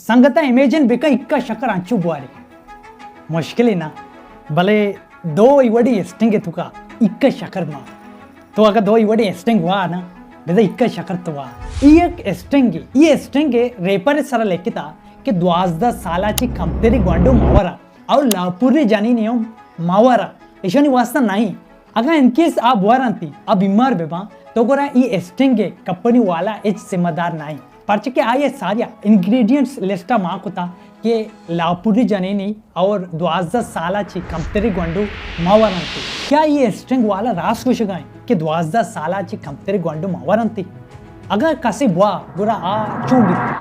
سنگتاں، امیجن بکن، اکا شکر انچو بوارے۔ مشکلے نا، بلے دو ای وڑی اسٹنگ توکا اکا شکر ما۔ تو اگا دو ای وڑی اسٹنگ وا نا، بزا اکا شکر تو وا۔ ای یک اسٹنگ، ای اسٹنگ ریپر سر لکھتا کہ دوازدہ سالا چی کمتری گونڈو مورا اور لاپوری جنینی ہم مورا، ایشانی واسطہ نہیں۔ اگاں ان کیس آ بوارنتی، آ بیمار بباں، تو گڑا ای اسٹنگ کمپنی والا ہچ ذمہ دار نہیں، پرچہ کہ آئی ساریا انگریڈینٹس لسٹ ما کتا کہ لاپوری جنینی اور دوازدہ سالا چی کمتری گونڈو مورنتی۔ کیا ای اسٹنگ والا راست گوشگائیں کہ دوازدہ سالا چی کمتری گونڈو مورنتی؟ اگاں کسی بوا، گڑا آ چون بیتی؟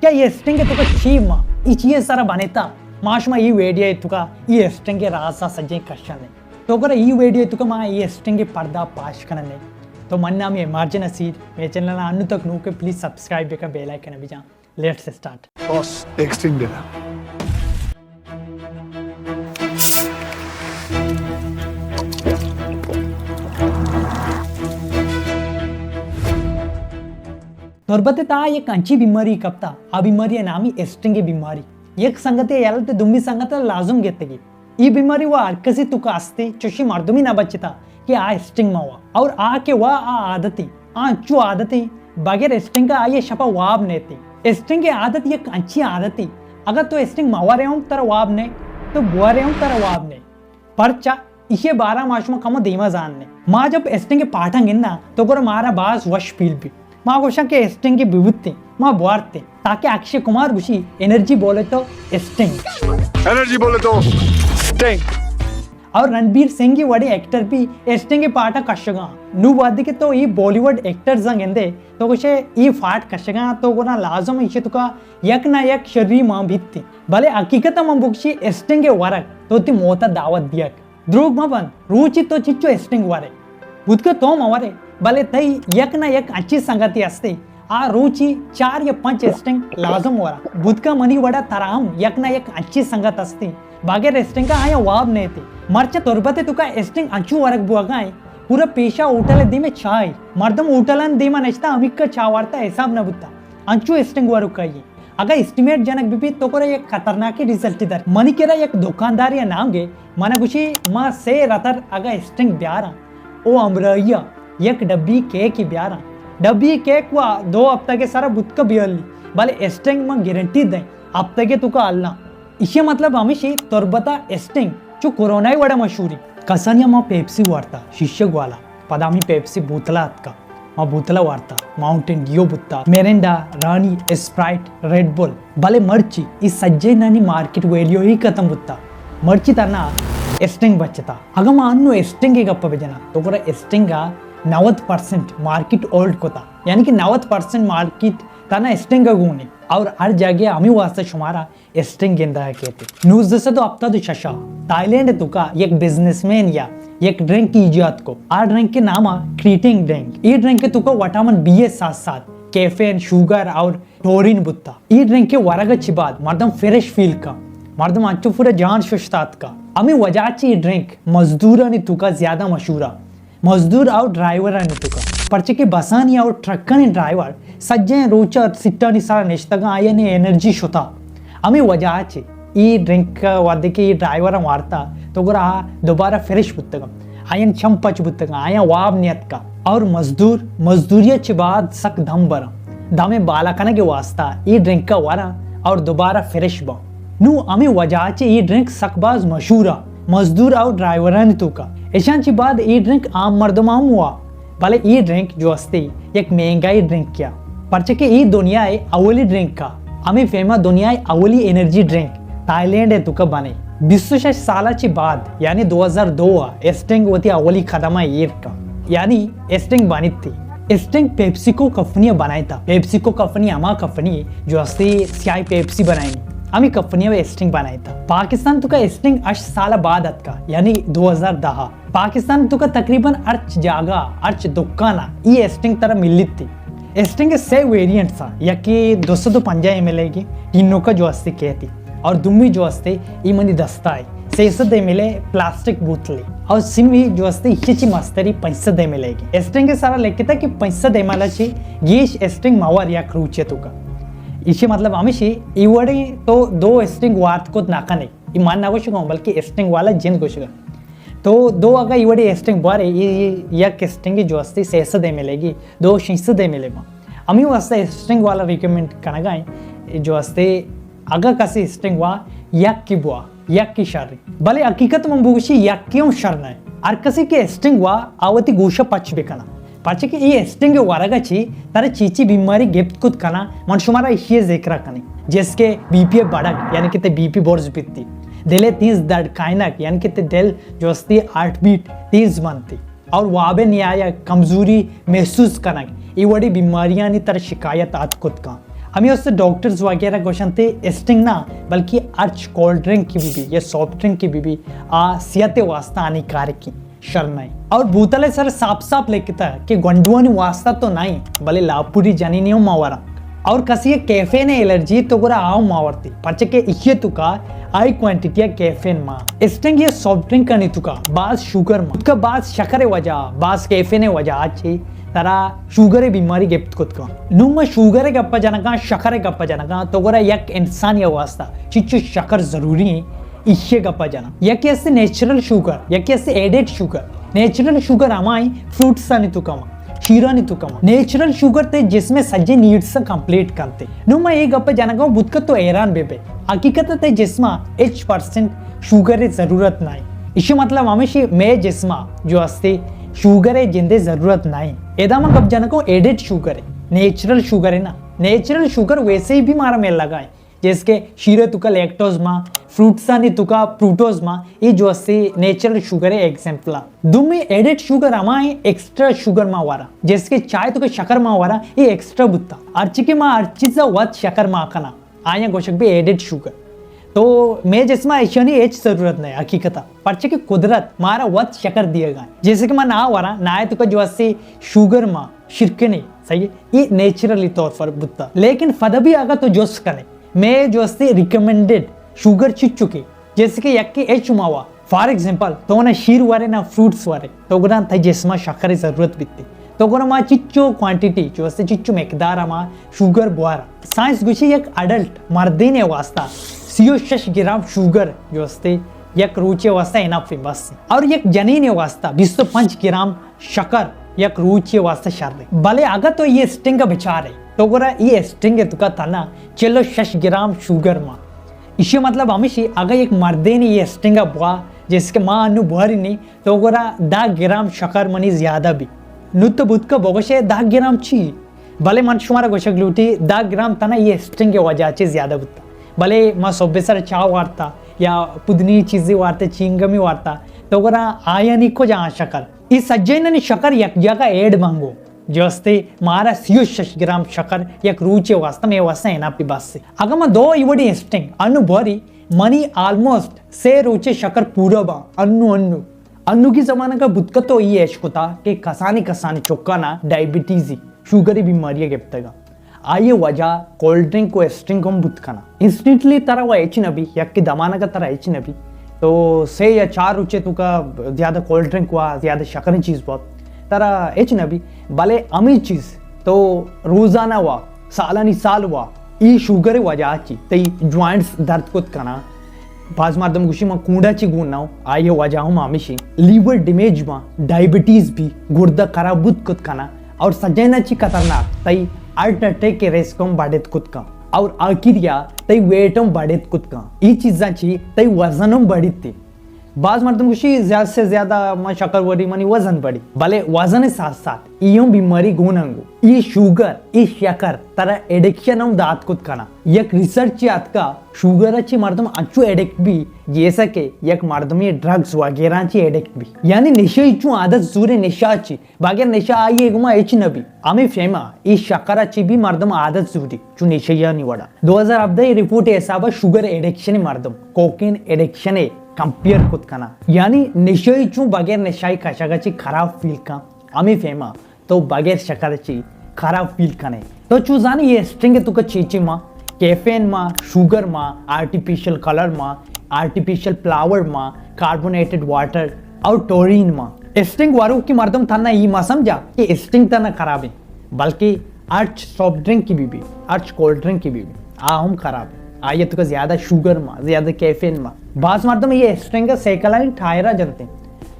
کیا ای اسٹنگ توکا چی ما ای چیئے سر بنیتا؟ ما شما ای ویڈیو توکا ای اسٹنگ رازا سجیں کشنے۔ تو گڑا ای ویڈیو توکا ما ای اسٹنگ پردہ پاش کننے۔ تو من نام ایم آر جے نصیر، مے چینل انو تک نوکے، پلیز سبسکرائب بکن، بیل آئیکن بجان۔ Let's start. باس، ایک اسٹنگ دینا۔ تربت تا یک انچی بیماری کپتا، آ بیماری نامی اسٹنگ بیماری۔ یک سنگتے یلت دومی سنگت لازم گتگی۔ ای بیماری و ہر کسی توکا استی، چوشی مردمی نہ بچتا کہ آ اسٹنگ موا۔ اور آ کہ وا آ عادتی، آ انچو عادتی، بغیر اسٹنگ آئی شپا واب نیتی۔ اسٹنگ عادت یک انچی عادتی، اگر تو اسٹنگ مورے ہم ترا واب نے، تو بورے ہم ترا واب نے۔ پرچا؟ ایشی بارا ما شما کمو دیما زاننے۔ ما جب اسٹنگ پاٹاں گنداں، تو گڑا مارا باز وش فیل بی۔ ما گوشاں کہ اسٹنگ ببوتیں، ما بوارتیں، تاکہ اکشے کمار گوشی، انرجی بولے تو اسٹنگ۔ انرجی بولے تو اسٹنگ۔ اور رنبیر سنگھ وڑیں ایکٹر بھی اسٹنگ پاٹا کشگاں۔ نو وہدے کہ تو ای بالی ووڈ ایکٹرز گندے، تو گوشے ای پاٹ کشگاں، تو گڑا لازم ایشی توکا یک نہ یک شری مان بیتی۔ بلے حقیقت من بگشی، اسٹنگ ورگ تو تی موتا دعوت دیگ۔ دروگ مہ بند، روچی تو چچو اسٹنگ ورے۔ بوتکہ تو مہ ورے، بلے تئی یک نہ یک انچی سنگتے استے، آ روچی چار یا پنچ اسٹنگ لازم ورا۔ بوتکہ منی وڑا ترا ہم یک نہ یک انچی سنگت استے، بغیر اسٹنگ آیا واب نیتے۔ مرچہ تربت توکا اسٹنگ انچو ورگ بوگا ایں، پورا پیشا ہوٹل دیمے چائے، مردم ہوٹلان دیما نشتا، ہمیکا چا وارتا حساب نہ بوتا، انچو اسٹنگ ورگ کئی۔ اگاں اسٹیمیٹ جنگ بہ بیت، تو گڑا یک خطرناکیں رزلٹے در۔ منی کرا یک دکاندارے ء نام گے، من ء گوشی، ما سے رتر اگاں اسٹنگ بیاراں، او ہمراہی ء یک ڈبی کیکے بیاراں۔ ڈبی کیک وا دو ہفتگ ء سرا بوتکہ بیالی، بلے اسٹنگ من گارنٹی دئیں، ہفتگے توکا ہلاں۔ ایشی ء مطلب ہمیشی تربت ء اسٹنگ چو کرونا ء وڑا مشہوری۔ کسانی ء ما پیپسی وارتا، شیشگ والا۔ پدا ہمے پیپسی بوتل ء اتکا۔ ما بوتل ء وارتا، ماؤنٹین ڈیو بوتا، میرنڈا، رانی، اسپرائٹ، ریڈ بل۔ بلے مرچی اے سجہینانی مارکیٹ ویلیو ہی ختم بوتا۔ مرچی تہنا اسٹنگ بچتا۔ اگاں ما انو اسٹنگ ء گپ ء بجناں، تو گڑا اسٹنگ ء نود پرسنٹ مارکیٹ ہولڈ کتا۔ یعنی کہ نود پرسنٹ مارکیٹ تہنا اسٹنگ ء گون انت۔ اور ہر جاگہ ہمے واسطہ شمارا اسٹنگ گندگ ء کیت۔ نوزدہ سد و ہپتاد و شش ء تھائی لینڈ ء توکا یک بزنس مین یا یک ڈرنک ایجاد کو۔ آ ڈرنک ء نام ء کریٹنگ ڈرنک۔ اے ڈرنک ء توکا وٹامن بی ء ساتھ ساتھ کیفین، شوگر اور ٹورین بوتا۔ اے ڈرنک ء ورگ ء چہ بعد مردم فریش فیل کن۔ مردم انچو پورا جان ششتات کن۔ ہمے وجہ چہ اے ڈرنک مزدورانی توکا زیادہ مشہور ء۔ مزدور اور ڈرائیورانی توکا۔ پرچہ کہ بسانی اور ٹرکانی ڈرائیور سجہیں روچ ء سیٹانی سرا نشتگاں، آیانی انرجی شتا۔ ہمے وجہ چہ اے ڈرنک وہدے کہ اے ڈرائیوراں وارتا، تو گڑا آ دوبارہ فریش بوتگاں، آیان چم پچ بوتگاں، آیان واب نیتکا۔ اور مزدور، مزدوری چہ بعد سک دم براں، دم بالا کنگ واسطہ اے ڈرنک وراں اور دوبارہ فریش باں۔ نوں ہمے وجہ چہ اے ڈرنک سک باز مشہور ء مزدور اور ڈرائیورانی توکا۔ ایشاں چہ بعد اے ڈرنک عام مردم ہم ہوا، بلے اے ڈرنک جو استے یک مہنگائی ڈرنک کیا، پرچہ کہ اے دنیا ء اولی ڈرنک کا، ہمے فیما دنیا ء اولی انرجی ڈرنک تھائی لینڈ ء توکا بنے۔ بیست و شش سال چہ بعد، یعنی دو ہزار دو ء اسٹنگ وتی اولی قدم ء ایر کا، یعنی اسٹنگ بنیتی۔ اسٹنگ پیپسیکو کمپنی ء بنائیتا۔ پیپسیکو کمپنی ہما کمپنی جو استی سیاہی پیپسی بنائینی، ہمی کمپنی ء اسٹنگ بنائیتا۔ پاکستان توکا اسٹنگ ہشت سال بعد اتکا، یعنی دو ہزار دہ ء۔ پاکستان توکا تقریباً ہرچ جاگہ، ہرچ دکان ء ای اسٹنگ ترا ملیتی۔ اسٹنگ ء سے ویریئنٹس ء، یکے دو سد و پنجاہ ایم ایل ء گی ٹینوکا جو استی کیتی۔ اور دومی جو استے، ای منی دستا ہے، سے سد ایم ایل ء پلاسٹک بوتلے، اور سیمی جو استے، ایشی چی مستری پنچ سد ایم ایل ء گی۔ اسٹنگ ء سرا لکھتا کہ پنچ سد ایم ایل ء چی گیش اسٹنگ مور یک روچے توکا۔ ایشی مطلب ہمیشی، ای وڑی تو دو اسٹنگ وارت کت نہ کنے۔ ای من نہ گوشگاں، بلکہ اسٹنگ والا جند گوشگا۔ تو دو اگا ای وڑی اسٹنگ بارے، ای، ای یک اسٹنگ جو استی سہ سد ایم ایل گی، دو شش سد ایم ایل ما۔ ہمیں واسطہ اسٹنگ والا ریکمنڈ کنگا ہیں، جو استی اگا کسی اسٹنگ وا یک کی بوا، یک کی شر۔ بلے حقیقت من بگوشی یک کی ہم شر نہ۔ ہر کسی کہ اسٹنگ وا آوتی گوشہ پچ بکنا۔ پرچہ کہ اے اسٹنگ ورگ ء چی ترا چی چی بیماری گپت کت کناں، من شمارا ایشی ء ذکر ء کنیں۔ جیسے کہ بی پی ء بڑگ، یعنی کہ تے بی پی برز بیتی، دل ء تیز دھڑکائنگ، یعنی کہ تے دل جو استی ہارٹ بیٹ تیز بنتی، اور واب ء نیایا کمزوری محسوس کنگ، اے وڑی بیماریانی ترا شکایت آت کت کن۔ ہمیں واسطے ڈاکٹرز وغیرہ گوشنتے اسٹنگ نہ، بلکہ ہرچ کولڈ ڈرنک کی بی بی یا سافٹ ڈرنک کی بی بی، آ صحت واسطہ ہانیکارک ہیں۔ شر نہ۔ اور بوتل ء سر صاف صاف لکھتا کہ گونڈوانی واسطہ تو نہیں، بلے لاپوری جنینی ہم ماورا۔ اور کسی ء کیفین ء الرجی تو گرا آؤ ماورتی، پرچہ کہ ایشی تو کا ہائی کوانٹیٹی ء کیفین ما۔ اسٹنگ یا سافٹ ڈرنک کنی تو کا باز شوگر ما، تو کا باز شکر وجہ، باز کیفین وجہ چی ترا شوگر بیماری گپت کت کا۔ نو ما شوگر گپا جنگا، شکر گپا جنگا، تو گرا یک انسانی واسطہ چچو شکر ضروری ہیں۔ ایشی گپا جناں۔ یکے است نیچرل شوگر، یکے است ایڈڈ شوگر۔ نیچرل شوگر ہمائیں فروٹس آنی تو کما، شیرانی تو کما۔ نیچرل شوگر تے جسم سجے نیڈس کمپلیٹ کنتے۔ نو ما اے گپ جنگا بوت کہ تو حیران بے بے۔ حقیقت تے جسما ہچ پرسنٹ شوگر ضرورت نہیں۔ ایشی مطلب ہمیشی مے جسما جو استے شوگر جندے ضرورت نہیں۔ ادا ما گپ جنگا ایڈڈ شوگر ہے، نیچرل شوگر ہے نا۔ نیچرل شوگر ویسے ہی بھی مارا مل لگا ہے۔ جیسے کہ شیرے تو کا لیکٹوز ما، فروٹس آنی تو کا پروٹوز ما، یہ جو اسے نیچرل شوگر ہے ایگزامپل۔ دومی ایڈڈ شوگر ہما ہے ایکسٹرا شوگر ما وارا، جیسے کہ چائے تو کا شکر ما وارا، یہ ایکسٹرا بوتا۔ ہر چی کہ ما ہر چیز وت شکر ما کنا، آیا گوشک بھی ایڈڈ شوگر۔ تو مے جسما ایشانی ہچ ضرورت نہیں حقیقتا، پرچہ کہ قدرت مارا وت شکر دیے گا۔ جیسے کہ ما نا وارا، نا تو کا جو اسے شوگر ما شرکنے، صحیح ہے؟ یہ نیچرلی طور پر بوتا۔ لیکن فدا بھی اگر تو جوس کنے، میں جو استے ریکمینڈڈ شوگر چچو کے، جیسے کہ یک کے ایچ ماوا، فار ایگزامپل، تو نہ شیر وارے نہ فروٹس وارے، تو گنا تھا جسما شکر ضرورت بیتے۔ تو گنا ما چچو کوانٹیٹی، جو استے چچو مقدار ما شوگر بوارا۔ سائنس گوشی یک اڈلٹ مردین واسطہ سی و شش گرام شوگر جو استے یک روچے واسطہ انف بس۔ اور یک جنین واسطہ بیست و پنچ گرام شکر یک روچے واسطہ شر ہے۔ بلے اگر تو یہ اسٹنگ بچارے، تو گرا یہ اسٹنگ تو کا تنا چل و شش گرام شوگر ما۔ ایشی مطلب ہمیشی اگر یک مردین یہ اسٹنگ بوا، جیسے کہ ما انو بواری نہیں، تو گرا دہ گرام شکر منی زیادہ بھی۔ نو تو بوت کا بگوشے دہ گرام چی؟ بلے من شمارا گوشگ لوٹی، دہ گرام تنا یہ اسٹنگ وجہ چی زیادہ بوتا۔ بلے ما صبح سر چاہ وارتا یا پودنی چیزی وارتا، چینگمی وارتا، تو گرا آیا نی کجا شکر؟ ای سجینانی شکر یک جگہ ایڈ بنگو۔ جو استے مارا سی و شش گرام شکر یک روچے واسطہ میں واسطہ اینا پی بس۔ اگر ما دو ایوڑی اسٹنگ انو بوری، منی آلموسٹ سے روچے شکر پورا با، انو، انو۔ انوگی زمانگ ء بوت کتو ای اش کتا کہ کسانی کسانی چکانا ڈائبٹیزی، شوگری بیماری گپتگا۔ آئی وجہ کولڈ ڈرنک و اسٹنگ ہم بوت کنا۔ انسٹنٹلی ترا و ہچ نبی، یک دمانگ ترا ہچ نبی۔ تو سے یا چار روچے تو کا زیادہ کولڈ ڈرنک و زیادہ شکریں چیز با، ترا ہچ نبی۔ بلے ہمیں چیز تو روزانہ و سالانی سال و ای شوگر وجہ چی تئی جوائنٹس درد کت کنا۔ باز مردم گوشی من کونڈا چی گون نہ، آئی وجہ ہم ہمیشی۔ لیور ڈیمیج با، ڈائبٹیز بھی، گردہ خراب بوت کت کنا اور سجینا چی خطرناک تئی ہارٹ اٹیک کے ریسک ہم بڑھت کت کن اور آخریا تئی ویٹ ہم بڑھت کت کن۔ ای چیزاں چی تئی وزن ہم بڑھتی۔ باز مردم گوشی زیادہ سے زیادہ من شکر وری منی وزن بڑی، بلے وزن ساتھ ساتھ ای ہم بیماری گون انگو۔ ای شوگر، ای شکر ترا ایڈکشن ہم دات کت کنا۔ یک ریسرچ چی آتکا شوگر چی مردم انچو ایڈکٹ بی جیسا کہ یک مردمی ڈرگز وغیرہ چی ایڈکٹ بی، یعنی نشہ چون عادت زور نشہ چی بغیر نشہ آئی گما ہچ نبی۔ ہمیں فیما ای شکر چی بھی مردم عادت زوری چون نشہ یعنی وڑا۔ دو ہزار ہبدہ رپورٹ حساب شوگر ایڈکشن مردم کوکین ایڈکشن کمپیئر کت کنا، یعنی نشہ چون بغیر نشہ کشگا چی خراب فیل کن۔ ہمیں فیما تو بغیر شکر چی خراب فیل کنے۔ تو چو زانی یہ اسٹنگ تو کا چی چی ما، کیفین ما، شوگر ما، آرٹیفیشل کلر ما، آرٹیفیشل فلاور ما، کاربونیٹڈ واٹر اور ٹورین ما۔ اسٹنگ وارو کی مردم تھنا یہ ما سمجھا کہ اسٹنگ تھنا خراب ہے، بلکہ ہرچ سافٹ ڈرنک کی بہ بی، ہرچ کولڈ ڈرنک کی بہ بی، آ ہم خراب ہے۔ آئی توکا زیادہ شوگر ما، زیادہ کیفین ما۔ باز مردم یہ اسٹنگ سائیکلانی ٹائرا جنتے،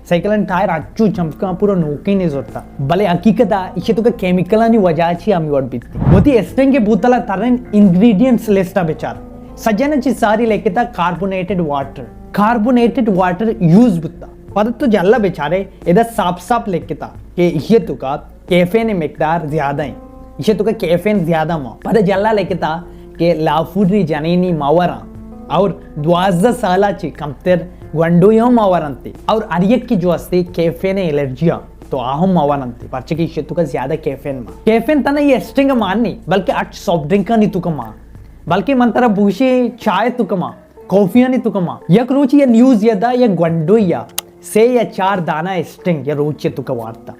سائیکلانی ٹائر اچو چمکاں، پورا نوکیں نزورتا، بلے حقیقت آ ایشی توکا کیمیکلانی وجہ چی ہمی وڑ بیتی۔ وتی اسٹنگ بوتلا ترین انگریڈینٹس لسٹ بچار، سجن چی ساری لکھتا carbonated water, carbonated water use بوتا۔ پدا تو جلا بچارے، ادا صاف صاف لکھتا کہ ایشی توکا کیفین مقدار زیادہ ہیں، ایشی توکا کیفین زیادہ ما۔ پدا جلا لکھتا کہ لافوری جنینی ماوراں اور دوازدہ سالا چی کمتر گونڈویاں ماورنتے اور ہر یک کی جو استے کیفین الرجیاں تو آہم ماورنتے، پرچہ کہ ایشی توکا زیادہ کیفین ما۔ کیفین تنا یہ اسٹنگ مان نہیں، بلکہ ہرچ سافٹ ڈرنکانی توکا ما، بلکہ من ترا بوشی چائے توکا ما، کافیانی توکا ما۔ یک روچی یہ نیوز یہ دا، یک گونڈویا سے یا چار دانا اسٹنگ یہ روچی توکا وارتا۔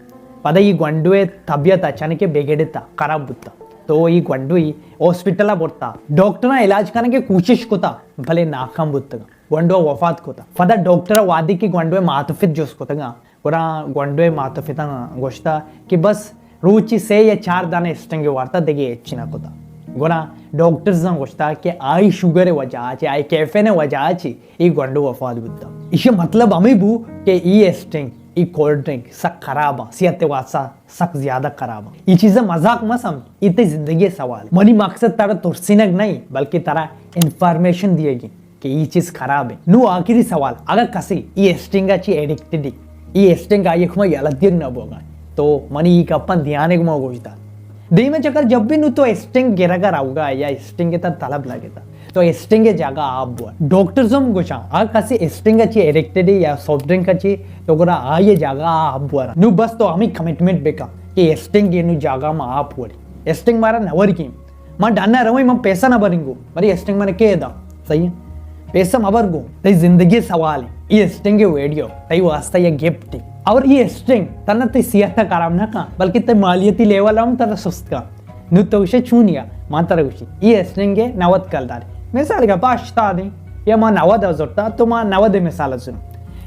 پدا یہ گونڈوے طبیعت اچانک بگڑتا، خراب بوتا۔ تو یہ گونڈوی ہاسپٹل برتا، ڈاکٹر علاج کرنے کی کوشش کتا، بھلے ناکام بوتگا۔ گونڈو وفات کتا۔ پدا ڈاکٹر وادی کی گونڈوے ماتفت جست کتگا، گڑا گونڈوے ماتفتاں گوشتا کہ بس روچی سے یا چار دانے اسٹنگ وارتا، دگہ ہچ نہ کتا۔ گڑا ڈاکٹرزاں گوشتا کہ آئی شوگر وجہ چی، آئی کیفین وجہ چی ای گونڈو وفات بوتا۔ ایشی مطلب ہمیں بو کہ ای اسٹنگ، ای کولڈ ڈرنک سک خراب ہیں، صحت واسطہ سک زیادہ خراب ہیں۔ ای چیزیں مذاق مہ سمجھ، ای تے زندگی سوال۔ منی مقصد ترا ترسینگ نہیں، بلکہ ترا انفارمیشن دیگی کہ ای چیز خراب ہے۔ نو آخری سوال، اگر کسی ای اسٹنگ چی ایڈکٹڈ ہے، ای اسٹنگ آئی کما یلہ دیگ نہ بوگا، تو منی ای گپاں دھیانگ ما گوش دار۔ دیمے چکر جب بھی نو تو اسٹنگ گرگا رہوگا یا اسٹنگ تا طلب لگتا، تو اسٹنگ جگہ آپ بور۔ ڈاکٹرز ہم گوشاں، اگر کسی اسٹنگ چی ایڈکٹڈ ہے یا سافٹ ڈرنک چی، تو گڑا آئی جگہ آپ بور۔ نو بس تو ہمیں کمٹمنٹ بکا کہ اسٹنگ نو جگہ ما آپ بوری۔ اسٹنگ مارا نہ ورگی۔ من ڈنا رویں، من پیسہ نہ برنگو، بری اسٹنگ من کے دا؟ صحیح ہے؟ پیسہ مہ برگو۔ تئی زندگی سوال ہے۔ ای اسٹنگ ویڈیو تئی واسطہ یک گفٹ ہے۔ اور ای اسٹنگ تنہ تئی صحت خراب نہ کن، بلکہ تئی مالیتی لیول ہم ترا سست کن۔ نو تو گوشے چونیا؟ من ترا گوشی، ای اسٹنگ نود کلدار۔ مثال کا پاش تا دیں، یا ما نود ہزار تا، تو ما نود مثال زنو۔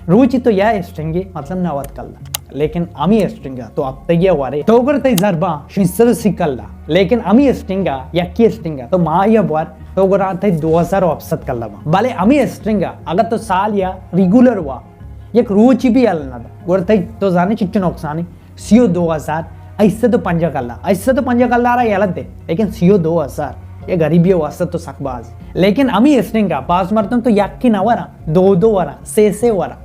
روچی تو یا اسٹنگ مطلب نود کلدار۔ لیکن ہمی اسٹنگ تو ہفتگی وارے، تو گر تئی ضرباں شش سد و سی کلدار۔ لیکن ہمی اسٹنگ، یکی اسٹنگ تو ماہی بوار، تو گرا تئی دو ہزار و ہفت سد کلدار با۔ بلے ہمی اسٹنگ اگر تو سال یا ریگولر وا، یک روچی بھی حل نہ دا، گڑا تئی تو زانے چچو نقصانی؟ سی و دو ہزار ہشت سد و پنجاہ کلدار، ہشت سد و پنجاہ کلدار یلہ دے، لیکن سی و دو ہزار یہ غریبی واسطہ تو سک باز۔ لیکن ہمی اسٹنگ باز مردم تو یکی نہ ورا، دو دو ورا، سے سے ورا۔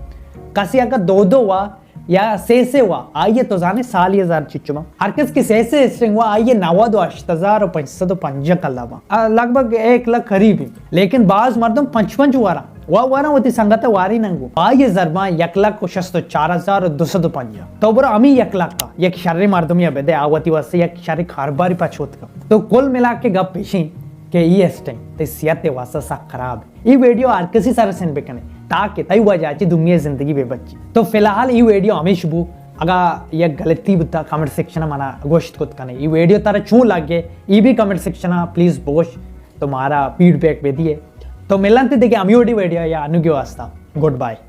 کسی اگر دو دو وا یا سے سے وا، آئیے تو زانے سالی ہزار چچو با۔ ہر کس کی سے سے اسٹنگ وا، آئیے نود و ہشت ہزار و پنچ سد و پنجاہ کلدار با۔ آ، لگ بھگ ایک لاکھ قریب ہے۔ لیکن باز مردم پنچ پنچ ورا، وا ورا وتی سنگت واری ننگو۔ آئیے ضرباں یک لاکھ و شست و چار ہزار و دو سد و پنجاہ۔ تو برو ہمی یک لاکھ کا یک شریں مردمی بدے، آ وتی واسطہ یک شریں کاروباری پچ ہوت کا۔ تو کل ملا کے گپ پیشیں کہ ای اسٹنگ تے صحت واسطہ سک خراب۔ ای ویڈیو ہر کسی سر سن بکنے تاکہ تئی وجہ چی دنیا زندگی بے بچی۔ تو فی الحال ای ویڈیو ہمیش بو۔ اگا یک غلطی بوتا کمنٹ سیکشن منا گوشت کت کنے۔ ای ویڈیو ترا چون لگے ای بھی کمنٹ سیکشن پلیز بوش، تو مارا فیڈ بیک بے دیے۔ تو ملن تے دیگه ہمی وڈی ویڈیو یا انوگی واسطہ۔ Good bye.